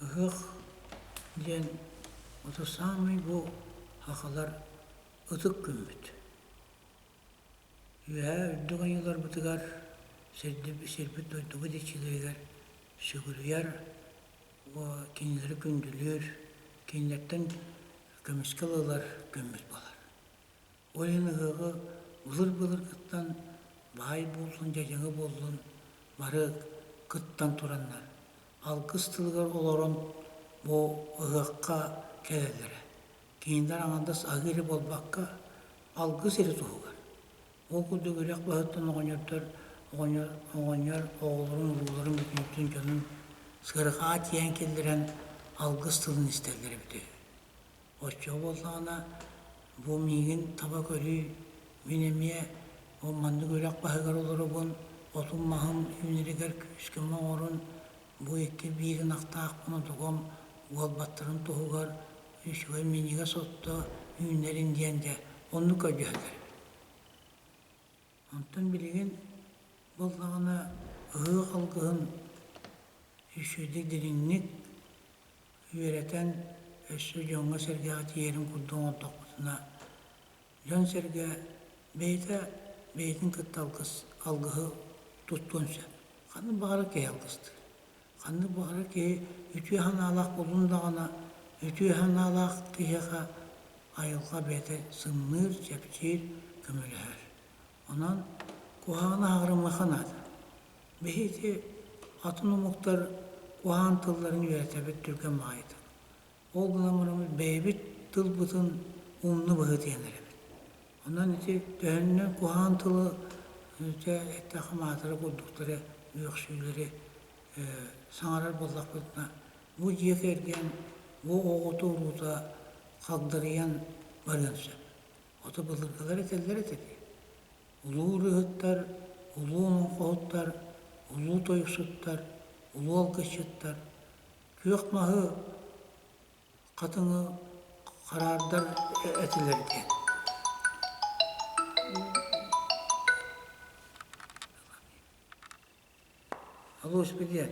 Ыһыах диэн ото саамай бу сахалар ытык күммүт. Үөһээ үрдүк айыыларбытыгар, сирбит дойдубут иччилэригэр сүгүрүйэр, кинилэри күндүлүүр, кинилэртэн көмүскэл ылар күммүт буолар. Ол иһин ыһыаҕы былыр-былыргыттан баай буоллун, дьадьаҥы буоллун бары кыттан тураннар, алгыс тылыгар олорон бу ыһыахха кэлэллэрэ. Кинилэр аҥардас аһыы эрэ буолбакка, алгыс эрэ туһугар. Ол курдук үрэх баһыттан оҕонньоттор оҕонньор, оҕонньор оҕолорун, урууларын бүтүннүүтүн дьонун сыарҕаҕа тиийэн киллэрэн алгыс тылын истэллэр эбитэ үһү. Оччоҕо буоллаҕына, бу миигин таба көрүү, мин эмиэ ол маннык үрэх баһыгар олоробун, отум-маһым үүнэригэр күүскэ оҥорун, бу икки биир ынахтаахпын отугум уолбаттарын туһугар үчүгэй минньигэс отто үүннэрин диэн дьэ оннук көрдөһөллөр эбит. Онтон билигин буоллаҕына ыһыах алгыһын үчүгэйдик дириҥник үөрэтэн өссө дьоҥҥо-сэргэҕэ тиийэрин курдук оҥордохпутуна, дьон-сэргэ бэйэтэ бэйэтин кытта алгыс алгыһы туттуон сөп. Ханнык баҕарар киһи алгыстыыр. Ханнык баҕарар киһи үтүө санаалаах буоллун даҕаны, үтүө санаалаах киһиэхэ айылҕа бэйэтэ сымныыр, чэпчиир, көмөлөһөр. Онон куһаҕаны аһарымыахха наада. Биһиги атын омуктар куһаҕан тылларын үөрэтэбит түргэн баҕайытык. Ол гынан баран бэйэбит тылбытын умну быһыытыйан эрэбит. Онон ити төһөннөн куһаҕан тылы дьэ эттэххэ маатыра курдуктары, үөхсүүлэри саҥарар буоллахпытына, бу дьиэ кэргэн, бу оҕото-уруута хагдарыйан барыан сөп. Ото былыргылар этэллэр этэ дии. Улуу ырыаһыттар, улуу олоҥхоһуттар, улуу тойуксуттар, улуу алгысчыттар күөх маһы, хатыҥы хараардар этилэр диэн. Алло, Спидиэн.